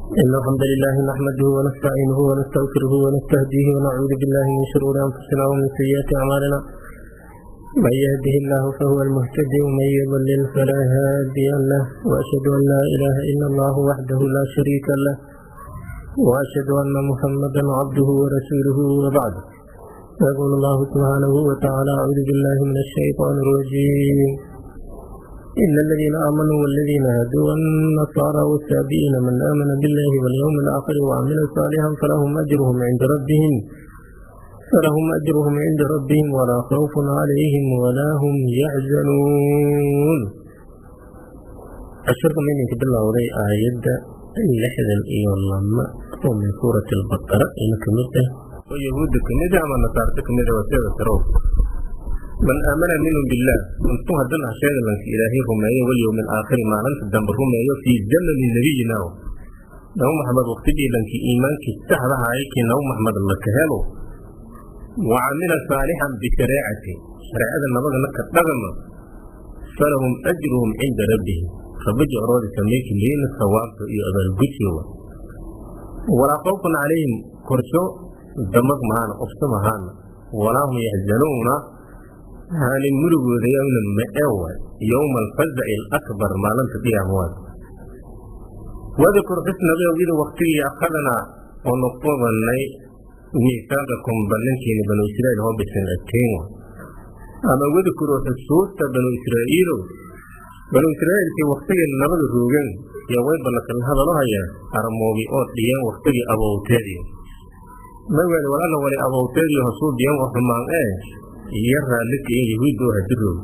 إن الحمد لله نحمده ونستعينه ونستغفره ونستهديه ونعوذ بالله من شرور أنفسنا ومن سيئات أعمالنا. من يهده الله فهو المهتدي ومن يضلل فلا هادي له، وأشهد أن لا إله إلا الله وحده لا شريك له، وأشهد أن محمدا عبده ورسوله. وبعد، يقول الله سبحانه وتعالى: أعوذ بالله من الشيطان الرجيم. إن الذين آمنوا والذين هادوا والنصارى والسابئين من آمن بالله واليوم الآخر وعمل صالحا فلهم أجرهم عند ربهم ولا خوف عليهم ولا هم يحزنون. Casharka maynanka bilowday aayadda 62 oo min suurati Albaqara ina ka mid ah, oo Yahuudda ka mid ah ama Nasaarta ka mid ah, waa sida tirow. Man aamana minhum billah, intuu haddana sheega, lanka Ilaahay rumeeyo, walyowmi alaakhiri, maalinta dambe rumeeyo, fii zamani nabiyina Nabi Maxamed, waqtigii lankii iimaankii saxda ahay kii Nabi Maxamed laka helo, wa camila saalixan bishareecati, shareecada nabagana ka dhaqama, falahum ajruhum cinda rabbihim, rabbi jecroodi sameeki liina sawaabta iyo abaalgudshooda, walaa khawfun calayhim, korsho damag mahaana, ofso mahaana, walaa hum yaxzanuuna, haani murugoodayawna ma-ewa, yowma alfazaci alakbar, maalinta qiyaama waay. Wadkur, xus, nabiyow, id waqtigii akhadanaa oonu qobanay miisaaqakum, ballankiina, Banu Israiil hoo bisan adkeyn wa. Ama wadkuru, xusuusta, Banu Israa'iilow, Banu Israa'iilkii waktigii nabada roogan iyo way ballakala hadalo hayaa armoogi oo dhiyeen waktigii abowteedii mawaali walala wali abowteedii hosuu dhiyan oo xumaan ee iyo raallika iyo Yahuudda oo hadiroog.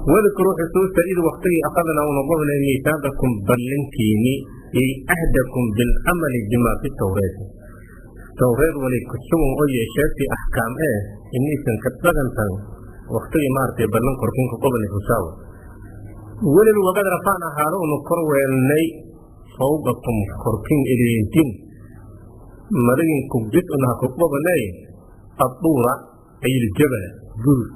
Wadkuruu, xusuusta, id waktigii akhadnaa, unu qobnay, miisaaqakum, ballankiini, ay ahdakum bilcamali bimaa fi tawreeti, tawreed wali kusugun oo yeesheegtii axkaam ee inaysan ka dhaqantan, waktigii maaragtay ballan korkinka qobni xusaawa. Weliba waqad rafacna, haalo unu kor weelnay, fawqakum, korkin eleentin madagin kubjid unaha ku qobanay, adduura ay iljabala, buur.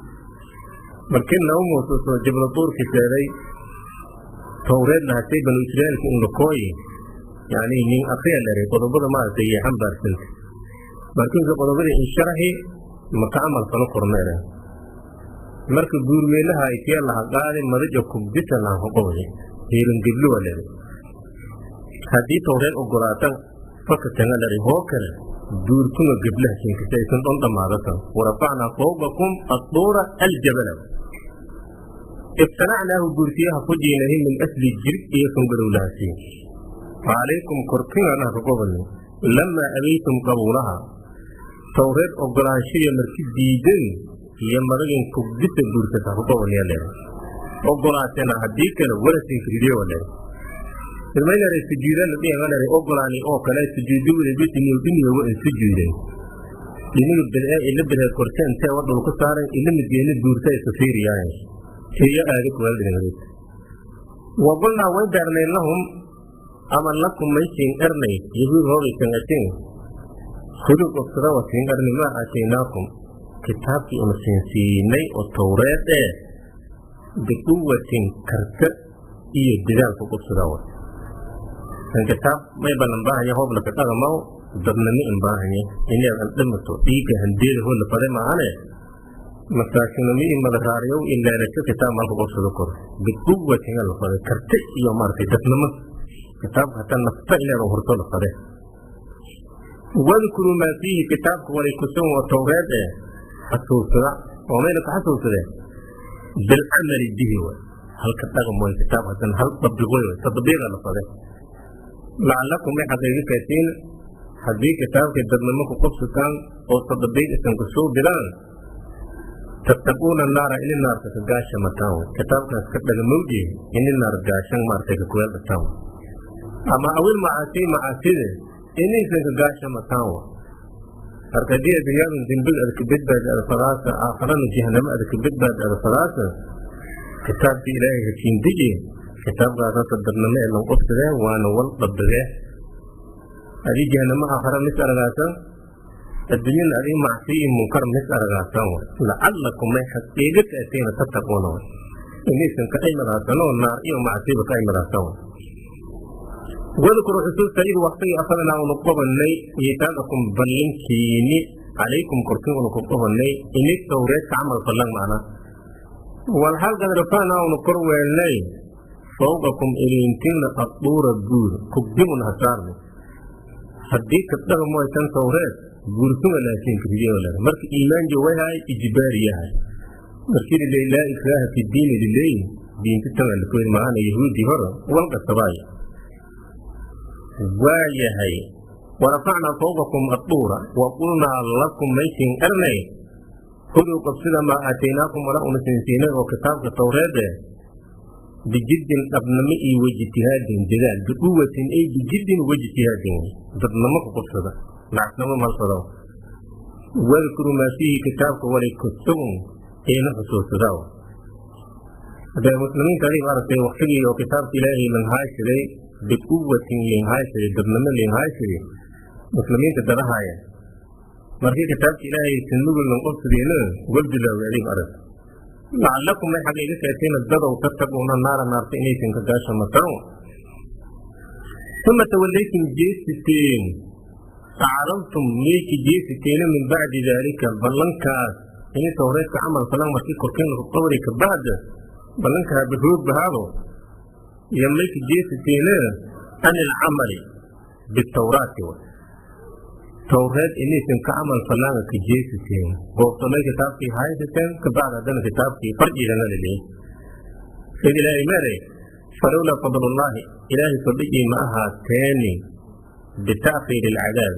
Markii Nabi Muuse soo jabla duurki seeday, towreed lahatay Banu Israa'iilka unlakooyi, yani nin akriya leray qodobada maaragtay iyo xambaarsanta. Markiinka qodobadii insharaxi maka camal falo kormeere. Marka buurmeelaha ay tiya laha qaadi madajo kubjita laha ku qobday hiirin gibli waa leray. Haddii towreed ogolaatan fakatanga leray, hoo kale buurtuna geblaha shinkasta aysan dhon dhammaadatan. Warafacnaa fawqakum adduura aljabala ibtanacnaahu, buurtiyaha fujiinahi, min asli jirid iyo songadowlahaasi calaykum, korkinanaha ka qobani, lamaa abaytum qabuulaha, towreed ogolaanshaya marki diidan iyo madagin kubdisa buurtata ku qobaniya leeray. Ogolaatena haddii kale walasinkiridiyo wa leeray. Ilmaynare sujuudana dhiyamanare ogolaani oo kale sujuudu weli diniyogo in sujuuday diniga bidee ila bidee korte intee wadhul ku saaran ila midgeeni buurta isu fiiriyaaye iyo aada kuwaaldhinagrid. Wa qulnaa, way beernay, lahum ama lakum, maysiin ernay, Yahuud hoobaysan atin, khuduu, qobsada, wasiin erni, maa aataynaakum, kitaabkii una siinsiinay oo towreed ee, biquwatin, karta iyo dadaalku qobsada wa. Kan kitaab may balan baahanya hoob laka dhaqamaw dadnimo in baahanya inaad an dhimato dhiigga handeeda hoo la faday maahane masaakinimo iyo madaraaryow ilaalasho kitaab malka qobsado koro. Biquwatin la faday, karti iyo maaragtay dadnimo, kitaabka hataa nafta inaad hurto la faday. Wadkuruu maa fiihi, kitaabka walay kusan oo towreed ee xasuusada, oo mayna ku xasuusadeen bilcamali bihi way, halka dhaqam way, kitaab hadan hal dabiqoy way, tadbiiqa la faday. Lacalakum, may xaqiiqi kaysiin haddii kitaabkii dadnimo ku qobsataan oo tadbiiq isan ku soo bilaan, tattaquuna naara, ini naarta ka gaasha mataan way, kitaabkaas ka dhagamowdii ini naar gaashan maartay ka kuweel dhataan way, ama awil macaasi, macaaside inaysan ka gaasha mataan way. Marka haddii adduunyadan dembiga ada ka badbaadi ada fadaasa, aakharana jahanamo ada ka badbaadi ada fadaasa, kitaabkii Ilaahay hakiindiji, kitaabkaasasa dadnimo ee lan qobsadee waana wal dabdagee. Adii jahanamo aakhara mis aragaasan, adduunyana adii macsi iyo munkar mis aragaasan way. Lacalakum, may xaqiiga ka atiina, tattaquuna way, inaysan ka aymadaasanoo naar iyo macsiba ka aymadaasan way. Wadkuru xusuusta id waqtigii akhadnaa unu qabanay miisaaqakum ballankiini calaykum korkin unu ku qabanay ini tawreedka camal fallan macna walxal qad rafacnaa unu kor weelnay fawqakum iliintina adduura buur kugdimun hasaarni haddii kabdhaga moytan tawreed buurtuma laakiin kiriyo marka iimaan jowahay ijbaari yahay markii laa ikraaha fi diini lileey diinta tan la koyn maana yahuudi hore wal qasabaay waayahay. Warafacnaa fawqakum adduura wa qulnaa lakum maysin ernay khuduu qabsida maa aataynaakum wala una siinsiinay oo kitaabka tawreede bijiddin dhabnimo iyo wajtihaadin dadaal biquwatin ay bijiddin wajtihaadin dadnimo ku qabsada lacnamo malsado wadkuruu maa fiihi kitaabka walay kusugun eena xusuusadaa. Hadee muslimiinta adiga maaragtay waqtigii oo kitaabka ilaahay lanhaashiday biquwatin linhaashiday dadnimo linhaashiday muslimiinta dadahaaya markii kitaabka ilaahay sinugul lan qabsadeena wal bilaaway adiga arag lacalakum may xaga iga sheegtayna dadow tattaquuna naara naarta inaysan ka gaashamataan. Uma tawallaytum jeesiteen acrabtum mayki jeesiteena min bacdi daalika ballankaas ini tawreedka camal falan markii korkeen lagu qabri ka bacda ballankaa bahoog bahaado iyo mayki jeesiteena an ilcamali bitawraati tawreed inaysan ka camal falaana ka jeesiteen goobtamay kitaabkii haysateen kabacda haddana kitaabkii farjigana laleeyay sid ilaahay meeray falowlaa fadlullaahi ilaahay fadhigii ma ahaateeni bita'khiiri alcadaab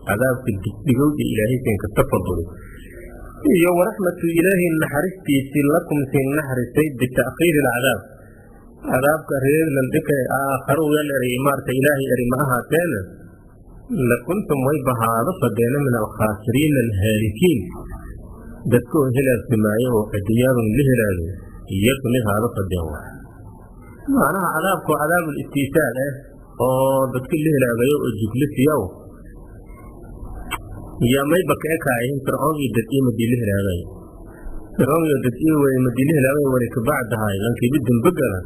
cadaabka digdhigowda ilaahay siin ka tafaduli iyo waraxmatu ilaahay naxaristiisii lakum siin naxarisay bita'khiiri alcadaab cadaabka reer landhikay aakharu yal eri maarta ilaahay eri ma ahaateena lakuntum way bahaado fadeena min alkhaasiriina alhaalikiin dadka oo helaagsamaayo oo adduunyadan la helaago iyo kamid haado fadeen wa macnaha cadaabku cadaabul istiisaal ah oo dadka la helaagayo oo juglisiyaw yaa mayba ka ekaayin fircoon iyo dad madii la helaagay fircoon iyo dad way madii la helaagay wali kabacdahay lankiibi dambegala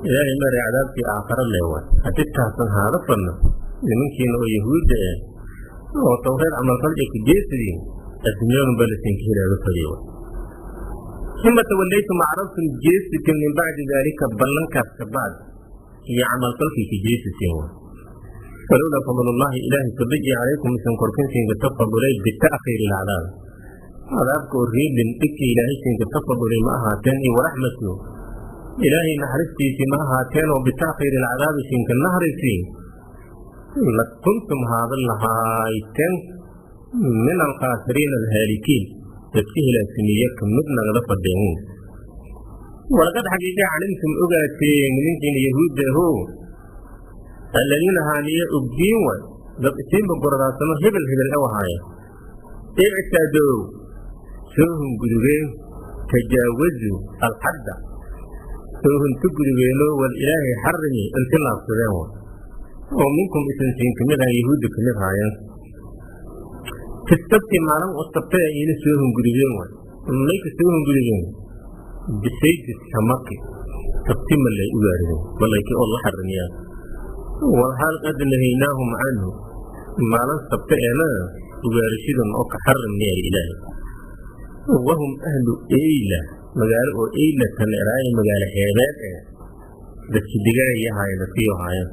ilaahay mare cadaabkii aakhara leewa haddii taasan haado fadna nimankiina oo yahuudda ah oo tawreed camalfalja ka jeesadii adduunyadun baa lasinka helaaga fadiyo. Uma tawallaytum acrabtum jeesiteen min bacdi daalika ballankaas ka bacd iyo camalfalkii ka jeesiteen falowlaa fadlullaahi ilaahay fadligii calaykum isan korkinsiinka tafadulay bita'khiiri alcadaab cadaabka oo reedin dhigka ilaahay siinka tafadulay ma ahaateen iyo waraxmatu ilaahay naxaristiisii ma ahaateen oo bita'khiiri alcadaabi siinka nahrisi lakuntum haada lahaayteen min alkhaasiriina alhaalikiin dadka helaagsameeye ka mid nagala fadheen. Walaqad xaqiiqa calimtum ogaateen nimankiina yahuudda ahow alladiina haaniye ogdiin way dad isiinba gorodaadsano hebel hebel awahaaya ictadow soo hungudubeen tajaawazuu alxadda soo hunto gudubeeno wal ilaahay xarimi inti laabsadeen wa oo minkum isansiin kamid ah yahuudda kamid haayeen fi sabti maalin oo sabtay ayna soo hungudubeen way mayka soo hungudubeen bisaydi samaki sabti malay u gaarideen malaykii oo la xarimiyaa walxaal qad nahaynaahum canhu maalin sabta eena ugaarishadan oo ka xarimnaya ilaahay wahum ahlu eyla magaalo oo eyla tan eraayo magaalo xeebeed eh dadki digaaya haayeen dadkiyo haayeen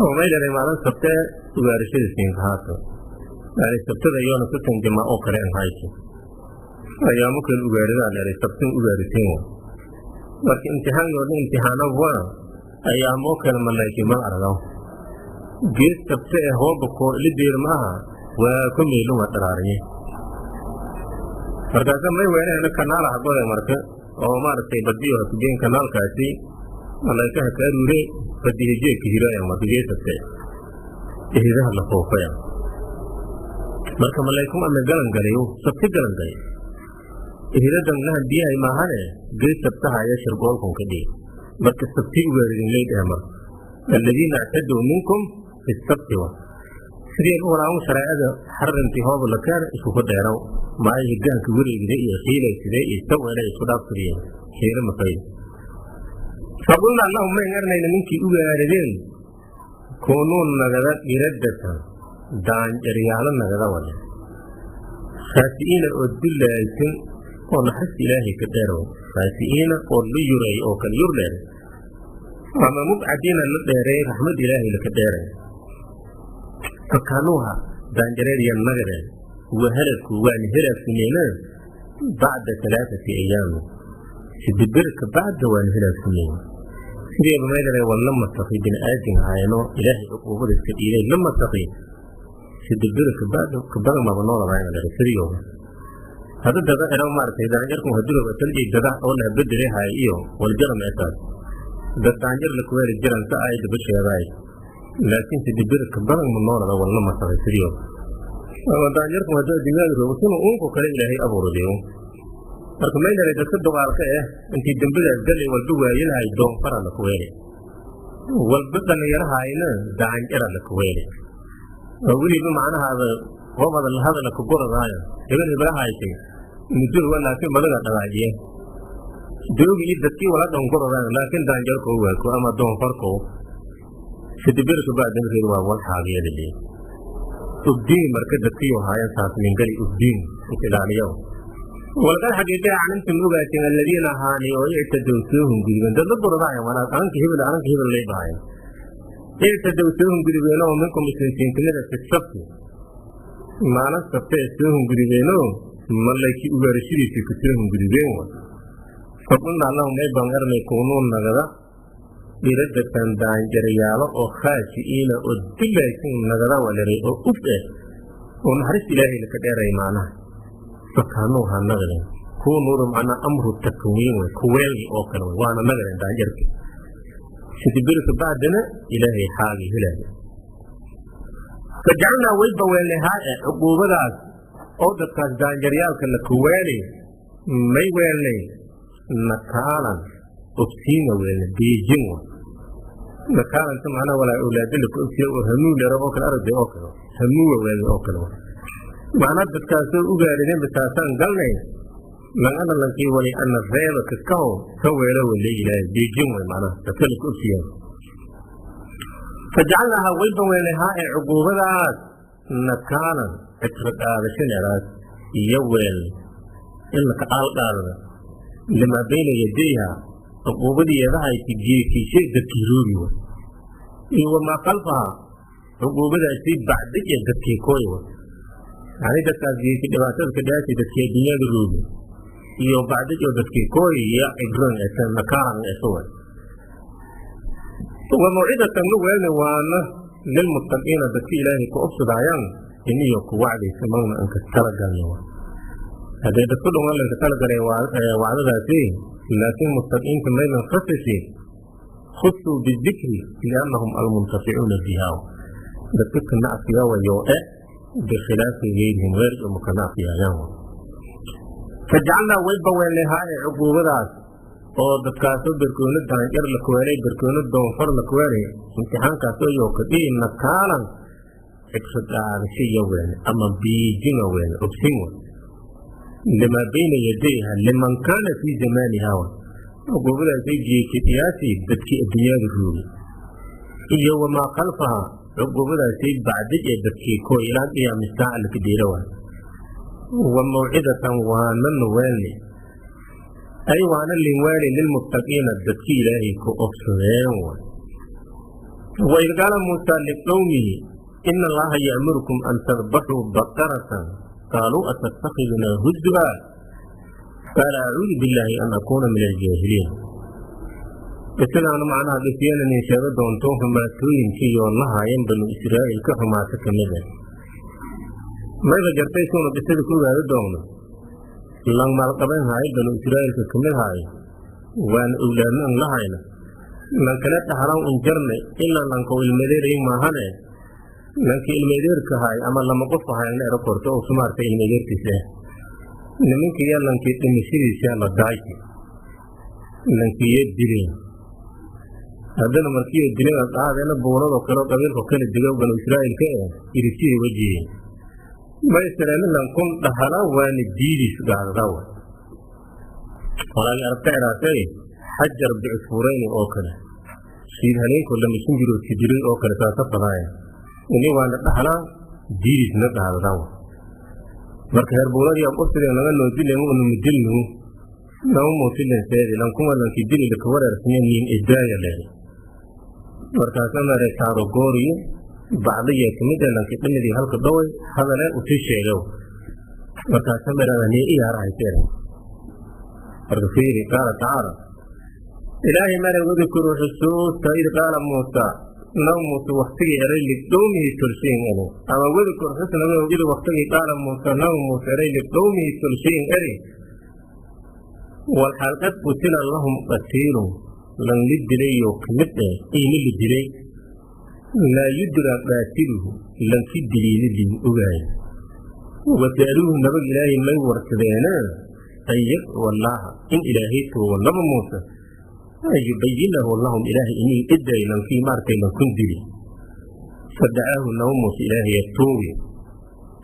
oo may dhalay maalin sabte ugaarishada siinka haato yani sabtada iyoona soton jamaa oo kale an hayso ayaamo kale ugaaridaa dhalay sabtin ugaariteen wa marka imtixaanka oo dhan imtixaano waa ayaamoo kale malayki mal aragaw gees sabte ee hooba koo ilideer maaha waa ku meelun waa dharaariye markaasa may weenahena kanaal hagode marka oo maaragtay badiyo hakugeen kanaalkaasi malaykaha kaaruure badihijeedka hiraya marka gees sabte ehidaha la foofaya marka malaykum ama galan galayo sabti galan galay ehidadan lahan biyahay maahane gees sabtaha ayaa shirgoolkun ka dhigi marka sabti ugaaridin leydhaha marka aladiina actadow minkum fi sabti wa sidii u walaamo shareecada xarimtii hooba la keena iskuku dheeraw maayo higaanka wareegida iyo xiilayside iyo saweela isku dhaafsadiyeen xiilo mafayda faqulnaa lahum mayn arnayna ninkii ugaarideen Kuunuu nagada iradatan daanjaryaalo nagada wale khaasi'iina oo dullaaysan oo naxariista Ilaahay ka dheerow, khaasi'iina oo la yuray oo kala yur dheeray ama mubcadiina la dheeray, raxmad Ilaahay laka dheeray. Fakaanuuha daanjareeriya nagadeen wahalaku waana helaagsameena bacda 3 ayaami, sidibirka bacda waana helaagsameen. Sideeba maydare waa la masaqi bini aadam hayno Ilaahay cuquubada iska dhiilay la masaqi sidibirka bacda kabadan maba nooladaayna lere sidiyooba. Hadda dada ero maaragtay daanjarku haduroba talji dada oo la bedelay hay iyo waljaram esaas dad daanjar la kuweeli jiran sa ay daba sheegaay, laakiin sidibirka badan ma noolada walna masaqay sidiyooba. Ama daanjarku hadduu adduunyada roogo sinu uunku kale Ilaahay abuuradayo. Marka maydare dadka duqaalka intii dembadaas galay walba waayelahay doonfara la kuweeli, walba dhallinyarahayna daanjara la kuweeli oo weliba macnahaada qobada hadala ku goradaayo hebel hebelahaytay muduwa, laakiin madaga dhawaajiye doogi iyo dadkii wala dhan goradaayo, laakiin daanjarkoo waako ama doonfarkoo sidibirka bacdankeedu waa wal xaabiyadali ugdiin. Marka dadkiyo haayan saas mingali ugdiin is ilaaliyo. Walqad xaqiiqee calimtum ogaateen aladiina haani oo ictadow soo hungudubeen dad la goradaayo waana ananka hebel ananka hebel lay bahayan ictadow soo hungudubeenoo minkum islaysiintimada fi sabti maalin sabte soo hungudubeenoo malaykii ugaarashadiisii ku soo hungudubeen wa. Faqulnaa lahum may baan ernay kuunuu nagada iradatan daanjaryaalo oo khaashi'iina oo dulaysan nagada waleray oo uf oo naxariista Ilaahay laka dheeray macnaha. Fakaanuuha nagden kuunuudu macnaa amru takwiin wey kuweelgi oo kale wey waana nagden daanjarki sidibirka bacdana Ilaahay xaagi helaayo. Fajacalnaa wayba weelnay haa cuquubadaas oo dadkaas daanjaryaalka la kuweelay may weelnay nakaalan ogsiina weelnay beejin wa nakaalanta macnaha walaa awlaada laku ogsiya oo hamuu lero oo kale aragday oo kale hamuuwa weelnay oo kale macnaa dadkaasoo ugaarideenba taasaan galnay lan ana lankii wali ana reeba kakaho ka weelo wale Ilaahay beejin way macnaha dadka laku ogsiya. Fajacalnaaha wayba weelnay haa ee cuquubadaas nakaalan citro qaadashadeedaas iyo weelnay in laka aalqaadada limaa bayna yadayha cuquubadiyeedahayti geekiishay dadkii roogi wa iyo wamaa khalfaha cuquubadaasi bacdi iyo dadkii kooy wa, yani dadkaas geeki dhibaatada ka dhaasi dadkii adduunyada roogi iyo bacdi iyo dadkii kooy iyo cibran ese nakaalan ese wa. Wa mawcidatan la weelna waana lilmuttaqiina dadka Ilaahay ku obsadaayaan iniyo ku wacdaysa magna anka talagalna wa haddee dadku dhan waa lanka talagalay wacdadaasi, laakiin muttaqiinta maydan khasisi khusuu bidikri liannahum almuntaficuuna biha dadka ka nacfiya wayo e bikhilaafi geyrihim geyrka maka nacfiyaayaan. Fajacalnaa wayba weelnay haa ee cuquubadaas oo dadkaasoo berkoona daanjar la kuweelay berkoona doonfar la kuweelay imtixaankaasoo yoo kadhihi nakaalan cibro qaadasho iyo weelnay ama biijina weelnay ogsin wa limaa bayna yadayha liman kaana fii zamaaniha wa cuquubadaasay geekidiyaasi dadkii adduunyada roogi iyo wamaa khalfaha cuquubadaasay bacdi ee dadkii koo ilaa qiyaami saaca laka deera waay. Wa mawcidatan waanana weelni ay waana linwaali lilmuttaqiina dadkii Ilaahay ku obsadeen waay. Waid qaala Muusaa liqowmihi ina Allaha ya'murukum an tadbaxuu baqaratan qaaluu atattakhidunaa huzwa qaala acuudu billaahi an akuuna min aljaahiliin. Qisadaana macnaha qisyanan sheego doonto xumaatooyinkii yoo la haayeen banu Israa'iil ka xumaato ka mid ah mayba jartay suuna qisada ku ogaado doono lang maalqaban haayo banu Israa'iilka ka mid haayo waana owlaadna an la hayna lan kale dhaxlan un jarnay ilaa lanka ilmadeerayin maahane lankii ilmadeerka haay ama lama qof haayna ero korto oo sumaarta ilmadeerkiisa ah nimankiiya lankii dhimashadiisa la daaysi lankiiyo dileen. Haddana markiiyo dileen qaadeena buuradoo kale oo qabiilka kala digo banu Israa'iilka irisiyay wajiyeen maysareen lankun dhahala waana diidis gaadada wa walaagi arabta iraatay xajar bicfurayni oo kale Siid haleenko lama sinjiro sidirin oo kale saasa fadaaya ini waana dhaxlaa diirisna dhaadadaan. Marka heer buuladii aqosidee naga noo dilen una mudilnu nama muusilen seedi lankuma lanki dili laka wareersanya niin idaaya leeri. Markaasa mare saado gooriyo bacdiya kamid ee lanki dhimidii halka dhoway hadale usii sheegow. Markaasa merada nii iyaarahayseere. Marka fiiri, qaala tacaala, Ilaahay mare: wadkuru, xusuusta, id qaala Muusa, Nabi Muuse waktigii eray, liqowmihi, tolshayin eri. Ama wadkur, xusnagow, id waktigii, qaala Muusa, Nabi Muuse eray, liqowmihi, tolshayin eri, walxaal qad qutila lahum qatiilun, lan li dilayo kamid eh iini li dilay, laa yudraa qaatiluhu, lanki diliini liin ogaay. Wasa'aluuhu, nabag Ilaahay may warsadeena, an yadcuwa Allaaha, in Ilaahay tuugo Naba Muuse, an yubayinahu lahum, Ilaahay inii iday lankii maartay lankun dili. Fadacaahu, Naba Muuse Ilaahaya tuugi.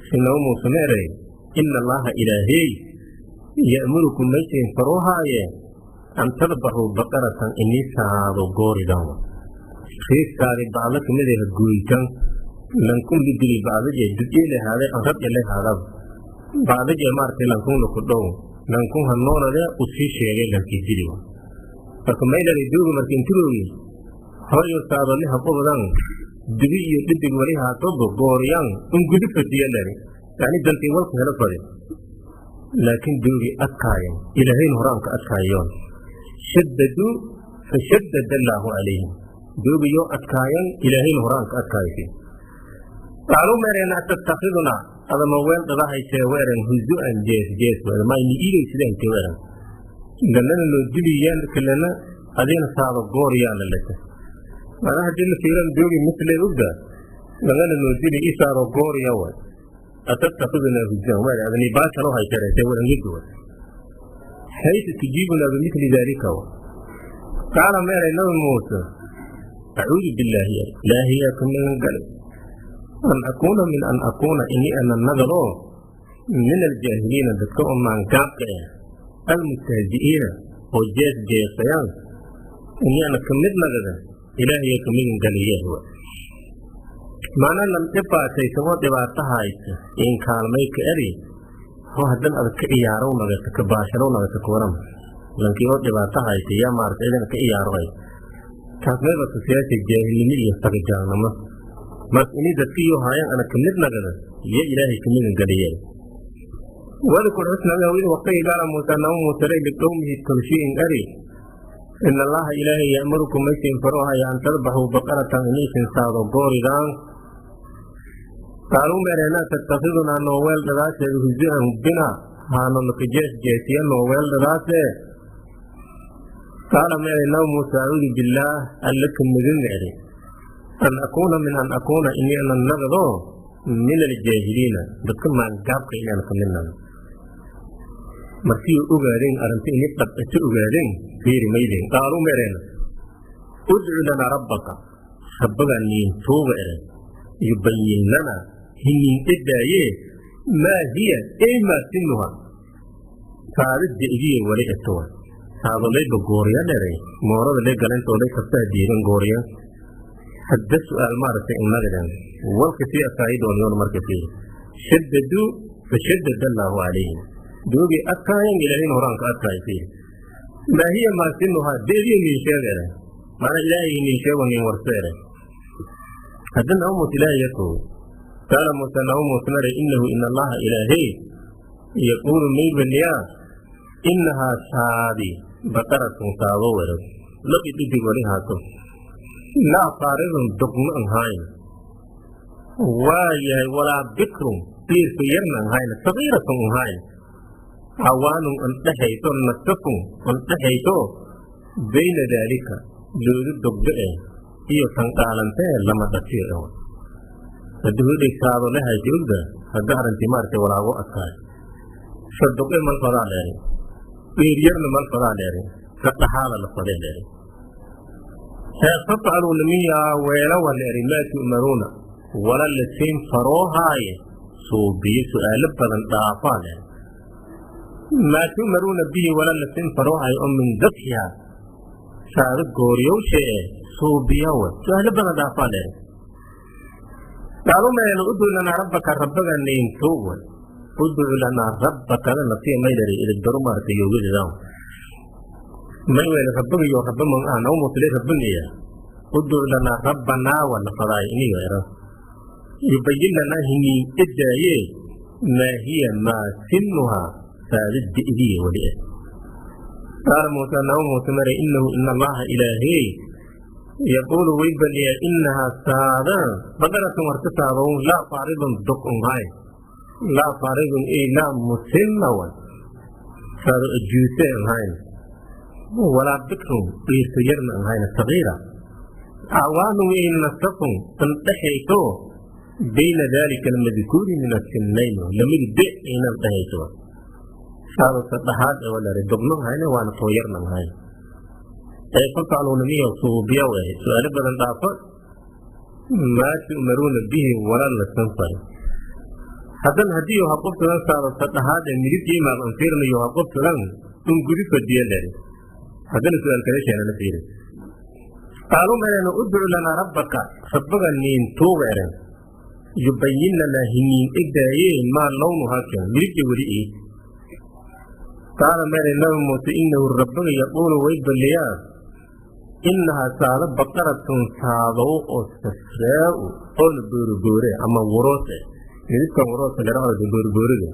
Si Naba Muuse meeray: ina Allaha, Ilaahey, ya'murukum, maysayn faroohaaye, an tadbaxuu baqaratan, inii saado gooridan, riisaadi bacdo kamid ah gooytan, lankun lidili bacdaje dudyeele haaday an rabjale haadab bacdaje maartay lankun laku dhow lankun hanoonade usii sheegay lankii dili. Marka maylari duugi marka intiroogi hoyo saadoliha qobadan dibi iyo dhidig wali haatobo gooriyaan in gudu fasiya lari, yani dantii walka helo fadi. Laakiin duugi adkaayan, Ilaahayn horaanka adkaayoon, shaddaduu fashaddada Allaahu calayhim, duugiyoo adkaayan, Ilaahayn horaanka adkaaysi. Qaaluu meereen: atattakhiduna, adama weel dhadahaysee weeren, huzu'an, jees jees mayni iidaysidahayse weeren, lanana noo diliyaan kalena adina saado gooriyaana leta. Mana haddii la fiiran doogi misle ugda lagana noo dili isaado gooriya way. Atattakhiduna huzu'an weer adani baashalo hayseerayse weeren yiduwa haysa tujiibuna bimithli daalika wa. Qaala meeray Nabi Muuse: acuudu billaahi, Ilaahiyaa ka magan galay, an akuuna min an akuuna, ini ana nagalo, min aljaahiliina, dadka oo maangaabka ah, almustahzi'iina, oo jees jeesayaan, ini ana ka mid nagada Ilaahiya ka magan galayaah. Maana lan dhibaataysamo dhibaato haysa in kaalmay ka eri oo haddan adag ka iyaarow nagata, ka baasharow nagata kuwaram lankii oo dhibaato haysa yaa maarata idana ka iyaarohay. Taas mayba tusiyaasha jaahilnimo iyo sagajaalnimo. Marka ini dadkiyo haayaan ana ka mid nagada iyo Ilaahay ka magan galiyeen. Wadkur, xusnaga, id waqtigii, qaala Muusa, Naba Muuse ray, liqowmihi, tolshiin ari, in Allaha, Ilaahay, ya'murukum, maysin farohaya, an tadbaxuu baqaratan, inaysin saado gooridaan. Qaaluu meereenaa: tattakhidunaa, nooweel dhadaasheeda, huzu'an bina, haano laka jees jeesiya nooweel dhadaasee. Qaala meeray Nabi Muuse: acuudu billaah, Alla ka magan eri, an akuuna min an akuuna, ini ana nagado, min aljaahiliina, dadka maangaabka inaan ka mid nago. Markii ogaadeen arrinta ini dhabcito ogaadeen, fiiri maydeen. Qaaluu meereena: udcu lanaa rabbaka, rabbagaa niin tuuga ere, yubayin lana, hiniin edaaye, maa hiya, ey maa sinuha, saadidda igiyo wali etowa saadolayba gooriya dheray moorada lay galentooday kabtaha diidan gooriya. Hadda su'aal maaragtay innagadan walka sii akaayidooniyoon. Marka fiiri, shaddaduu fashaddada Allaahu calayhim, doogay adkaayan, Ilaahayna horaanka adkaaya. Fiiri, maa hiya maa sinuhaa, deediyo niin sheegere, maana Ilaahay niin sheego niin warseere. Hadda Naba Muuse Ilaahay yatoogo. Qaala Muuse, Naba Muuse mare: innahu, in Allaha, Ilaahay, yaquulu, maybaniyaa, innahaa, saadi, baqaratun, saado wero labi dhidig wali haato, laa faaridun, dogno an hayn waa yahay, walaa bikrun, diirka yarna an hayna, sagiiratun an hayn, cawaanun an dhexayso, nasafun an dhexayso, bayna daalika, loodu dogdo eh iyo tan qaalantee lama dhatiyo eh. Haddii hudhay saado lehaysa ogda hadda arrintii maaragtay walaago adkaay, sadoqe mal fadaa dheeri, dhiiryarna mal fadaa dheeri, sadhaxaada la fadee dheeri. Fafcaluu, nimiyaa weela wa leeri, maa tu'maruuna, wala lasiin faroohaaye suubiye, su'aalo badan dhaafaa leeri. Maa tu'maruuna bihi, wala lasiin faroohaaye oo min dabxiha, saado gooriyowshe e. Suubiyawa su-aalo badan dhaafaa dheer. Qaaluu maylan udcu lanaa rabbaka, rabbaga nayntuuwa. Udcu lanaa rabbakada nafsiya maylari idibdaru maaragtay yoogadidan may wele rabbaga iyo rabba man ah naw musle rabbaniya. Udcu lanaa rabbanaa wa nafadaay iniyo era yubayin lanaa hiniin edaaye maa hiya maa sinuhaa saada di'diye wali eh. Qaala Muusa, naw Muuse mare, inahu ina allaha ilaahey yaquulu way baliyaa inahaa saada baqaratun warka saadow laa faaridun dok unhay laa faaridun ey laa musinna wa saado ajuuse anhayn walaa bikrun dhiirto yarna anhayna sagiira acwaanun ey nasafun tan dhexayso bayna daalika almadkuuri min asinnayn lamadi de aynan dhexayso saado saddexaad ee walare dogno hayne waana tooyarna ahayn ee fafacluunamiya suubiya eh su-aalo badan dhaafo maa tu'maruuna bihi wala lasan fari. Haddana haddii ha qoftadan saado saddexaad ee midib imaad an fiirnayo ha qoftadan un gudi fadiya lere haddana su-aal kale sheenana fiiri. Qaaluu mayana udcu lanaa rabbaka, rabbaga niin tuuga eren yubayin lanaa hiniin egdaaye maa lawnuhaa keen midibja weli ii. Qaala mere Nabi Muuse, inahu rabbaga yaquulu way baliyaa inahaa saado baqaratun saadow oo safraa'u oona booriboore ama waroose midibkan waroose leraada booriboorida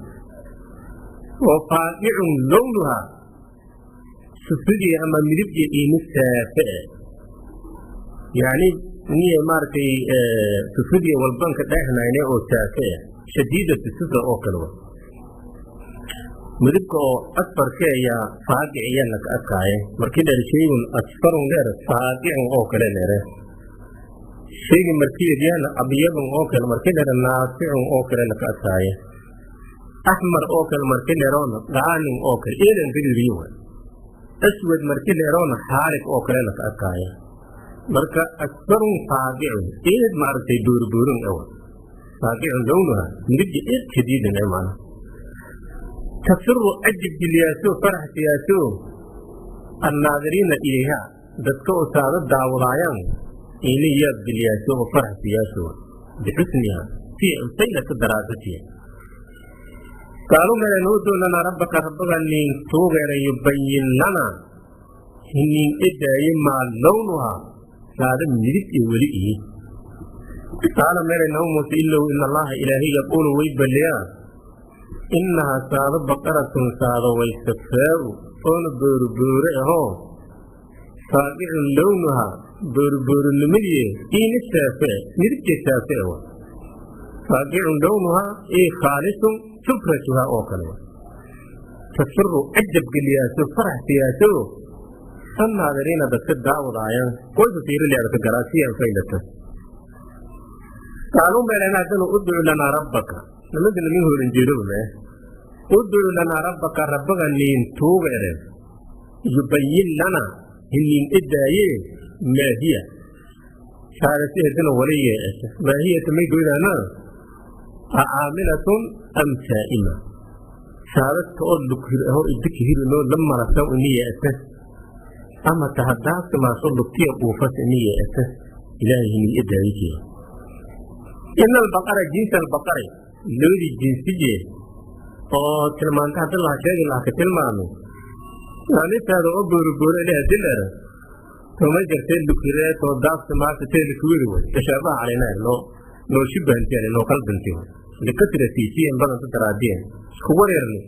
oo faaqicun lownuhaa sufrigii ama midibgii iini saafe eh yacni niya maaragtay sufrigii walbanka dheehnayne oo saafe eh shadiidatu sufra oo kale wa midibka oo asfarka ayaa faaqic iya laka adkaaye. Markii dheer shaygun asfarun dheer faaqicun oo kale dheere shaygi markii edyana abyadun oo kale markii dheer naasicun oo kale laka adkaaye axmar oo kale markii dheeroona qaanin oo kale eedan gaduudiyo wa aswad markii dheeroona xaalig oo kale laka adkaaye. Marka asfarun faaqicun eed maaragtay buurbuurun ewa faaqicun lownuha midibji eed shadiidan ee maana tasiru cajib geliyaaso farax siyaaso annaadiriina ilayha dadka oo saada daawadaayaan ini yaab geliyaaso oo farax siyaaso bixusniha si anfaylata daraasatiha. Qaaluu melen udcu lanaa rabbaka, rabbaga niin tuugeera yubayin lana hiniin edaaye maa lownuhaa saada midib iyo weli ii. Qaala mere nabi Muuse, inahu ina allaha ilaahay yaquulu way baliyaa inahaa saado baqaratun saado way safraa'u oona booriboore ahoo faaqicun lownuhaa booriboorinimadii iini saafe midibkee saafe wa faaqicun lownuhaa ii khaalisun sufratuhaa oo kale wa tasiru cajab geliyaaso farax siyaaso annaadiriina dadka daawadaayan qoysa fiiriliadka galaasiyan faylata. Qaaluu meelena haddana udcu lanaa rabbaka nimanka nimin horan jeedoba udcu lanaa rabbaka, rabbaga niin tuuga eren yubayin lana hiniin edaaye maa hiya saadasi hadana wali yeesha maa hiyata may goydaana acaamilatun am saa'ima saadadka oo lughir aho idika hirinoo la marasaw ini yeese ama ta haddaasa maaso lugtiya dhuufas ini yeese ilaahay hiniin edaaye jeeda. Ina albaqara jinsa albaqari loodii jinsije oo tilmaanta haddi laha sheegi laha ka tilmaamo maalintaada oo booribooro ilaha dilara toma jartee lukiree too daafta maanta tee likuwiri way tashaabaha calaynaa noo noo shibahanteen noo qaldanti likasratiisiyen badanta daraadiyeen isku wareerni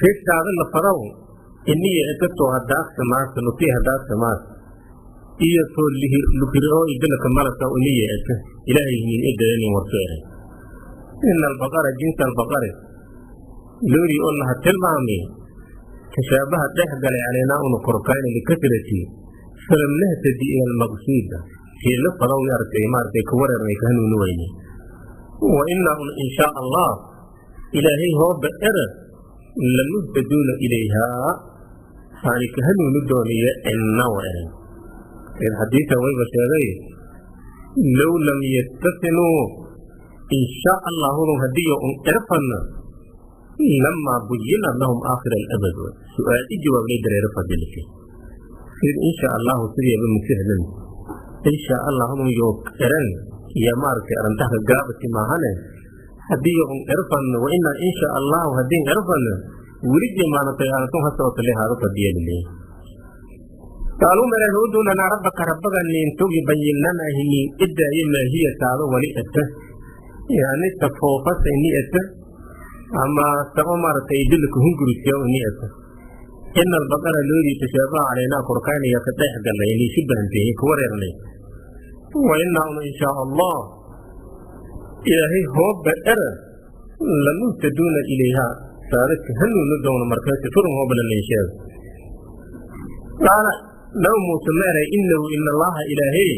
reegtaada la faraw iniya egatoo hadaafta maanta lukiya hadaafta maanta iyo too lukire oo idilaka malasa iniya ega ilaahay hinin edayanin warso ehay. Ina albaqara jinsa albaqari loodii oo laha tilmaamay tashaabaha dhex galay calaynaa unu korkayna likasrati falam nahtadi ila almaqsuuda hiilo fadaw aragtay maaragtay ka wareernay ka hanuuni weyne wa inaa un in shaa allah ilaahay hooba era lamuhtaduuna ilayhaa haani ka hanuuni dooniyo cinna wa eran. Xadiisa wayba sheegay low lam yastasinuu in shaa allahudun haddii un erfanna lamaa buyinat lahum aakhira alabad su-aal i jawaab lay dareero fadilike. إن شاء الله سيدي بمسهلن إن شاء الله هم يوكرن يا مارك أرنتها قابة ما هنا هديهم عرفا وإن إن شاء الله هدين عرفا ولد ما نطيعتهم حسرة لها رفض ديالي قالوا من لنا ربك ربك أن يبين لنا هي إدعي ما هي تعالى ولئته يعني تفوقت نيته أما تأمر تيدلك هنجرسيا نيته إن البقرة الذي تشابه علينا قرآن يفتح قال يعني شبه به كوريرني وإنهم إن شاء الله إلهي هو بأر لمهتدون إليها صارت هل ندون مركز فرم هو بلنشاء قال لو موسى إنه إن الله إلهي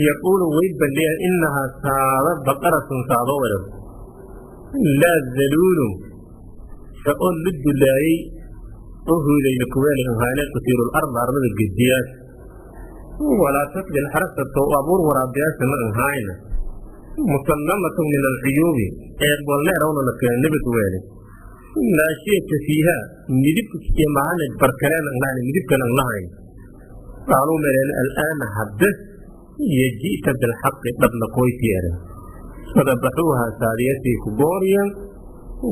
يقول ويبا لي إنها صارت بقرة صادورة لا ذلول فأقول للدلاي أهل لكوال أهانات كثير الأرض أرض الجديات ولا تقبل حرسة وأبور ورابيات من أهاينة مسلمة من العيوب والله رونا لك نبت والي لا شيء فيها ندبك معانا بركلان أغلاني ندبك الأغلاني قالوا من الآن حدث يجيت بالحق قبل قويتيرا فذبحوها ساريتي كبوريا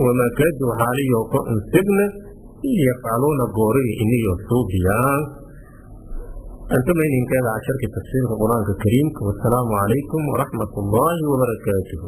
وما كادوا حالي وقعن سبنا يفعلون قوري إني يصوبيا أنتم إن كان على شركة تفسير القرآن الكريم، والسلام عليكم ورحمة الله وبركاته.